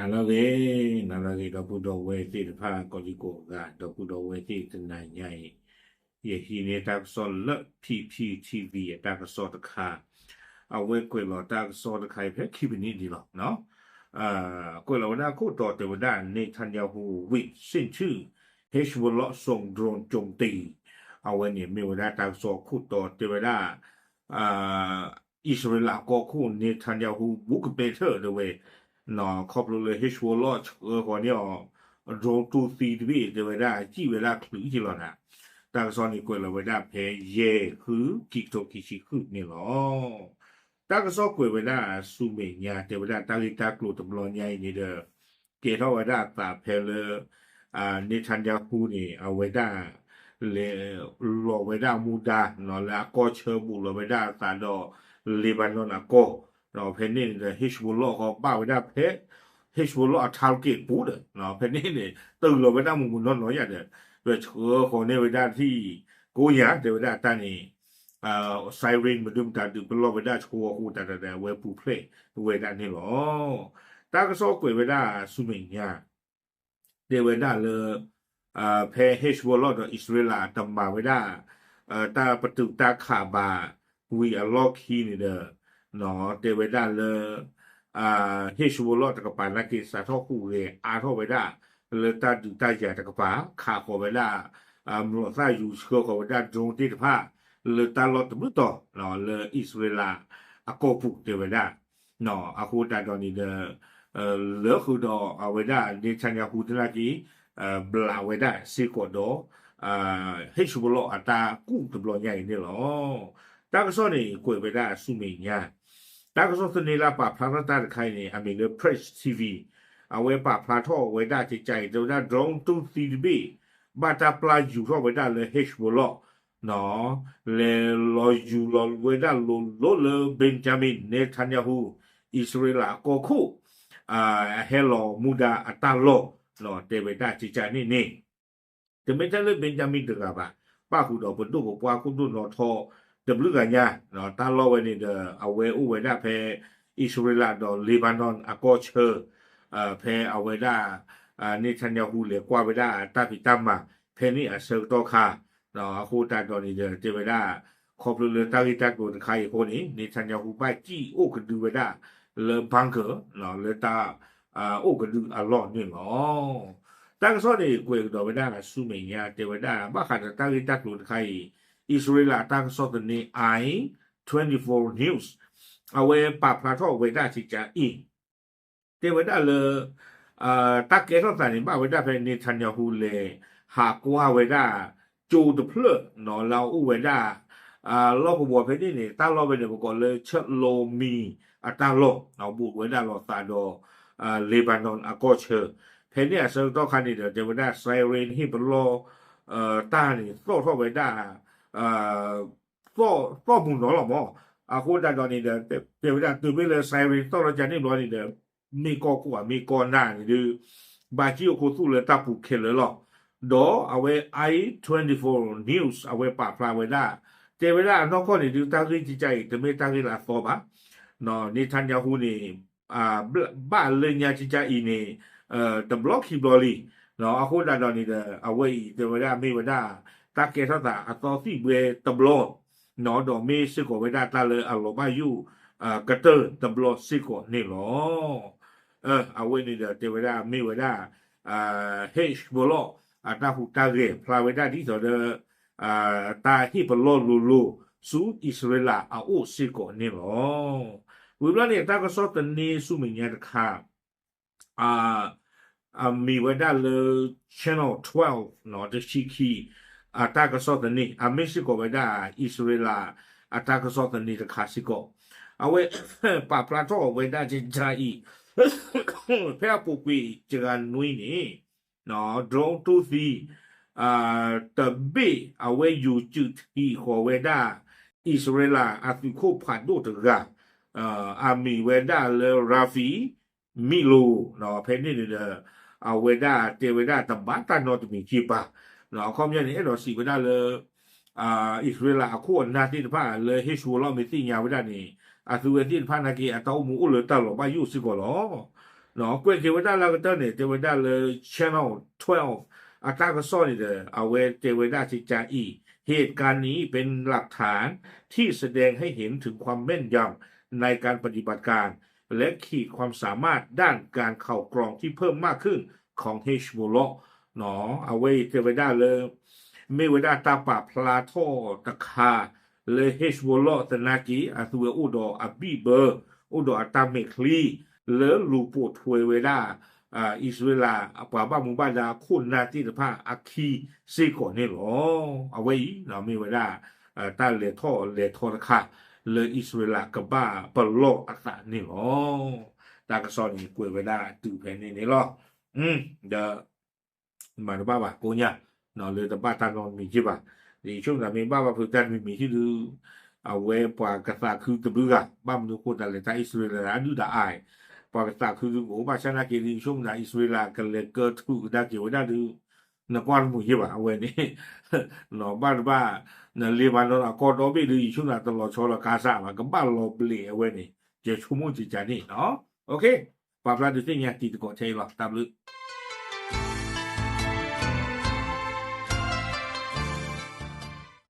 နၤလၢအဂ့ၤ, နၤလၢအဂ့ၤ ဒီပုၢ်ဒီဝဲၢ်သ့ၣ်တဖၣ် ကိးဒံကိးဂၤ ဒီပုၢ်ဒီဝဲၢ်သ့ၣ်တနၤညါအံၤ, ယဟံးန့ၢ်တၢ်ကစီၣ်လၢ P P T V အတၢ်ကစီၣ်တခါ, အဝဲကွဲးလီၤတၢ်ကစီၣ်တခါအံၤဖဲခံမံးနံးဒံးလီၤ. ကွဲးလီၤဝဲဒၣ်ခိၣ်တီတဲဝဲဒၣ် Netanyahu ဝံၣ်ဆ့ၣ်ထူၣ် Hezbollah ส่งโดรนโจมตี အဝဲန့ၣ်မ့ၢ်ဝဲဒၣ်တၢ်ကစီၣ်ခိၣ်တီတဲဝဲဒၣ် အံၣ်စရ့လးကီၢ်ခိၣ် Netanyahu ဘူးကပဲထၢၣ်တဲဝဲ, ခီဖျိလၢ Hezbollah ဆှၢဃီၤန့ၢ်အီၤ drone တူၢ်သံတဘ့ၣ်တဲဝဲဒၣ် စံၣ်ဝဲဒၣ်ချုးက့လီၤနၤ. တၢ်ကစီၣ်န့ၣ်ကွဲးလီၤဝဲဒၣ်ဖဲယဲၢ်ဃု ခံကထိခံဆံဃုန့ၣ်လီၤ. တၢ်ကစီၣ်ကွဲးဝဲဒၣ်ဆူမဲာ်ညါ တဲဝဲဒၣ်တၢ်ဂ့ၢ်တၢ်ကျိၤတဘျီညါအံၤန့ၣ်ဒီး ကဲထီၣ်ဝဲဒၣ်အသးဖဲလၢ Netanyahu န့ၣ် အဝဲဒၣ် လဲၤလီၤဝဲဒၣ်မူဒါ လၢအကီၢ်ဆၢဘူးလီၤဝဲဒၣ်အသးဒီး Lebanon အကီၢ်, ဒီးဖဲန့ၣ်န့ၣ်ဒီး Hezbollah ဃီဘၣ်ဝဲဒၣ်ဖဲ Hezbollah အ target ပူၤဒီး ဖဲန့ၣ်န့ၣ် တုၤလီၤဝဲဒၣ်မုၢ်မုၢ်နီၢ်နီၢ်ယၤဒီး ဒီးဆှၢဃီၤန့ၢ်ဝဲဒၣ်ထံၣ်ကိးညါ တဲဝဲဒၣ်တၢ်န့ၣ် siren မနုၤမတၤဒုးပလီၢ်ဝဲဒၣ်ဆှၢဃီၤဃိတးဒီး အဝဲပူၤဖျဲးဝဲဒၣ်န့ၣ်လီၤ. တၢ်ကစီၣ်ကွဲးဝဲဒၣ်ဆူမဲာ်ညါ တဲဝဲဒၣ်လၢ ဖဲ Hezbollah ဒီးအံၣ်စရ့လးတမၤဝဲဒၣ် တၢ်ပတုာ်တၢ်ခးဘၣ်ဝံၤအလီၢ်ခံန့ၣ်ဒီး တဲဝဲဒၣ်လၢ Hezbollah တကပၤနာ်က့စးထီၣ်ဟူးဂဲၤအါထီၣ်ဝဲဒၣ် လၢတၢ်ဒုးတၢ်ယၤတကပၤ ခးဃီၤဝဲဒၣ် မျိာ်သၣ်ယူၤဆှၢဃီၤဝဲဒၣ် drone သ့ၣ်တဖၣ် လၢတၢ်လီၢ်တဘျုးတီၤ လၢအံၣ်စရ့လးအကီၢ်ပူၤတဲဝဲဒၣ် အဃိသတးဒီးန့ၣ်ဒီး လၢဃုာ်ဒီးအဝဲဒၣ် Netanyahu သနာ်က့ ဘျးဝဲဒၣ်စ့ၢ်ကီးဒီး Hezbollah အတၢ်ကူၣ်တဘျီညါအံၤန့ၣ်လီၤ. တၢ်ကစီၣ်န့ၣ်ကွဲးဝဲဒၣ်ဆူမဲာ်ညါ တၢ်ကစီၣ်သန့လၢပာ်ဖျါထီၣ်တၢ်တခါအံၤန့ၣ် အမံၤလၢ Press T V အဝဲပာ်ဖျါထီၣ်ဝဲဒၣ်ကကါအံၤ တဲဝဲဒၣ် drone တူၢ်သံတဘ့ၣ် ဘၣ်တၢ်ပျၢ်ယူၤထီၣ်ဝဲဒၣ်လၢ Hezbollah လဲၤလီၤယူၤလီၤဝဲဒၣ်လိၤလိၤလၢ Benjamin Netanyahu အံၣ်စရ့လးအကီၢ်ခိၣ် အဟဲလီၤမူဒါအတၢ်လီၢ် တဲဝဲဒၣ်ကကါန့ၣ်န့ၣ် တမ့ၢ်ထဲလၢ Benjamin တဂၤဘၣ်, ပၣ်ဃုာ်ဒီးပဒိၣ်ပပှၢ်ခိၣ်ဒိၣ်နီၢ်ထီတဘျုးဂၤညါ, တၢ်လီၢ်ဝဲန့ၣ်ဒီး အဝဲအိၣ်ဝဲဒၣ်ဖဲ အံၣ်စရ့လးဒီး Lebanon အကီၢ်ဆၢ ဖဲအဝဲဒၣ် Netanyahu လဲၤကွၢ်ဝဲဒၣ်တၢ်ဖံးတၢ်မၤ ဖဲန့ၣ်အဆၢကတီၢ်ခါ, အဃိသတးဒီးန့ၣ်ဒီး တဲဝဲဒၣ် ခီဖျိလၢတၢ်ဂ့ၢ်တၢ်ကျိၤတခါအံၤအဃိန့ၣ် Netanyahu ဘၣ်စံၣ်အိၣ်ကဒုဝဲဒၣ်လၢ bunker လၢတၢ် အိၣ်ကဒုအလီၢ်န့ၣ်လီၤ. တၢ်ကစီၣ်န့ၣ်ကွဲးကဒီးဝဲဒၣ်ဆူမဲာ်ညါ တဲဝဲဒၣ် ဘၣ်ဃးဒီးတၢ်ဂ့ၢ်တၢ်ကျိၤတခါအံၤ အံၣ်စရ့လးတၢ်ကစီၣ်သန့ I twenty-four News အဝဲပာ်ဖျါထီၣ်ဝဲဒၣ်ကကါအံၤ တဲဝဲဒၣ်လၢ တၢ်ကဲထီၣ်သးန့ၣ် ဘၣ်ဝဲဒၣ်ဖဲ Netanyahu လဲၤဟးကွၢ်ဝဲဒၣ် ကၠိတဖျၢၣ် လၢအအိၣ်ဝဲဒၣ် လီၢ်ကဝီၤဖဲန့ၣ်န့ၣ် တၢ်လီၢ်ဝဲန့ၣ် ပကိးလၢ ဆၢလိမံၤအတၢ်လီၢ် ဘူးဝဲဒၣ်လိာ်သးဒီး Lebanon အကီၢ်ဆၢ ဖဲန့ၣ်အဆၢကတီၢ်ခါန့ၣ်ဒီး တဲဝဲဒၣ် siren ဟ့ၣ်ပလီၢ် တၢ်န့ၣ် သီၣ်ထီၣ်ဝဲဒၣ် သီၣ်မုၢ်နီၤလီၤမး, အဃိသတးဒီးန့ၣ်ဒီး တဲဝဲဒၣ်တုၤမ့ၢ်လၢ siren သီၣ်ထီၣ်ကန့ၣ်ဘျီန့ၣ်ဒီး မ့ၢ်ကီၢ်ခိၣ်ဧါမ့ၢ်ကီၢ်နၢ်န့ၣ်ဒီး ဘၣ်စံၣ်အိၣ်ခူသူၣ်လၢတၢ်ပူၤခဲလၢာ်လီၤ. ဒီးအဝဲ I twenty-four News အဝဲပာ်ဖျါဝဲဒၣ် တဲဝဲဒၣ်အနီၢ်ကီၢ်န့ၣ်ဒီး တၢ်ဂ့ၢ်ကကါအံၤ တမ့ၢ်တၢ်ဂ့ၢ်လၢအသီဘၣ် Netanyahu န့ၣ် ဘၣ်လၢညါကကါအံၤန့ၣ် တဘျီခံဘျီလံ. အဃိသတးဒီးန့ၣ်ဒီး အဝဲအံၤ တဲဝဲဒၣ်မ့ၢ်ဝဲဒၣ် တၢ်ကဲထီၣ်သးအသီသံၣ်ဘှဲတဘျီ ဒီးမ့ၢ်စ့ၢ်ကီးဝဲဒၣ်တၢ်လၢအလီၤဘၣ်ယိၣ် ကတၢၢ်တဘျီစ့ၢ်ကီးန့ၣ်လီၤ. အဝဲန့ၣ်ဒီး တဲဝဲဒၣ်မ့ၢ်ဝဲဒၣ် Hezbollah အတၢ်ဟူးတၢ်ဂဲၤဖျါဝဲဒၣ်ဒ်သိးဒီး တၢ်ဟ့ၣ်ပလီၢ်လိၤလိၤ ဆူအံၣ်စရ့လးအအိၣ်စ့ၢ်ကီးန့ၣ်လီၤ. ဝံၤဘျီန့ၣ် တၢ်ကစီၣ်သန့ဆူမဲာ်ညါတခါ အမံၤဝဲဒၣ်လၢ Channel twelve တဆံခံ အတၢ်ကစီၣ်သန့ အမ့ၢ်စ့ၢ်ကီးဝဲဒၣ် အံၣ်စရ့လး အတၢ်ကစီၣ်သန့တခါစ့ၢ်ကီး အဝဲ ပာ်ဖျါထီၣ်ဝဲဒၣ်ကကါအံၤ ဖဲအပူၤကွံာ်တဂၤနွံန့ၣ် drone တူၢ်သံ တဘ့ၣ်အဝဲယူၤစုးထံးဃီၤဝဲဒၣ် အံၣ်စရ့လးအသုးခိၣ်ဖးဒိၣ်တဂၤ အမံၤဝဲဒၣ်လၢ Rafi Milo ဖဲန့ၣ်န့ၣ်ဒီး အဝဲဒၣ်တဲဝဲဒၣ်တဘၣ်တၢ်နီတမံၤက့ၤဘၣ်. အခီပညီန့ၣ် အဲၣ်ဒိးစံးဝဲဒၣ်လၢ အံၣ်စရ့လးအခိၣ်အနၢ်သ့ၣ်တဖၣ်လၢ Hezbollah မ့ၢ်သ့ၣ်ညါဝဲဒၣ်န့ၣ် အသုဝဲသ့ၣ်တဖၣ်နာ်က့ အတၢ်အိၣ်မူအိၣ်လၢတၢ်လီၤဘၣ်ယိၣ်စ့ၢ်ကီးလီၤ. ကွဲးက့ၤဝဲဒၣ်လၢအကတၢၢ်န့ၣ် တဲဝဲဒၣ်လၢ Channel twelve အတၢ်ကစီၣ်န့ၣ်ဒီး အဝဲတဲဝဲဒၣ်ကကါအံၤ เหตุการณ์นี้เป็นหลักฐานที่แสดงให้เห็นถึงความแม่นยำในการปฏิบัติการ และขีดความสามารถด้านการข่าวกรองที่เพิ่มมากขึ้นของ Hezbollah အဝဲအံၤတဲဝဲဒၣ်လၢ မ့ၢ်ဝဲဒၣ်တၢ်ပာ်ဖျါထီၣ်တခါ လၢ Hezbollah သနာ်က့ အသုဝဲအိၣ်ဒီးအဘံၣ်ဘၢ အိၣ်ဒီးအတၢ်မဲာ်ချံ လၢလူၤပိာ်ထွဲဝဲဒၣ် အံၣ်စရ့လး ပှၤဘၣ်မူဘၣ်ဒါအခိၣ်နၢ်သ့ၣ်တဖၣ်အခံစ့ၢ်ကီးန့ၣ်လီၤ. အဝဲအံၤ မ့ၢ်ဝဲဒၣ် တၢ်လဲၤထီၣ်လဲၤထီတခါ လၢအံၣ်စရ့လးကဘၣ်ပလီၢ်အသးန့ၣ်လီၤ. တၢ်ကစီၣ်န့ၣ်ကွဲးဝဲဒၣ်တုၤဖဲန့ၣ်န့ၣ်လီၤ. ဒီး မၤတဘၣ်ဘၣ်ကိးညါ လၢတဘၣ်တၢ်နီတမံၤယ့ၢ်ဘၣ်. ယဆိကမိၣ်မ့ၢ်ဘၣ်ဘၣ်ဖုးတၢ်တမံၤမံၤဟံၣ်ဒုး အဝဲပှၤကသးခုတဘျုးဂၤ ဘၣ်မနုၤအဃိသတးလဲၣ် တၢ်အံၣ်စရ့လးအဒုၣ်ဒါအါ ပှၤကသးခုဒုးကအိၣ်ဘၣ်ဆၣ်နာ်က့ဒုး ယဆိကမိၣ်အံၣ်စရ့လးကလဲၤကၢထုးကဒါက့ၤဝဲဒၣ်ဒုး နကွၢ်တမုာ်ယ့ၢ်ဘၣ် အဝဲန့ၣ် ဘၣ်တဘၣ် နလ့ၤဘၣ်နီၤအကီၢ်ဒီဘ့ၣ်ဒုး ယဆိကမိၣ်တလီၤဆီလီၤကါစၢ်ဘၣ် ကဘၣ်လီၤဘျဲးအဝဲန့ၣ် ယဆိကမိၣ်ကကါန့ၣ် ပာ်ဖျါဒုးသ့ၣ်ညါတံၤသကိးထဲအံၤလီၤ တၢ်ဘျုး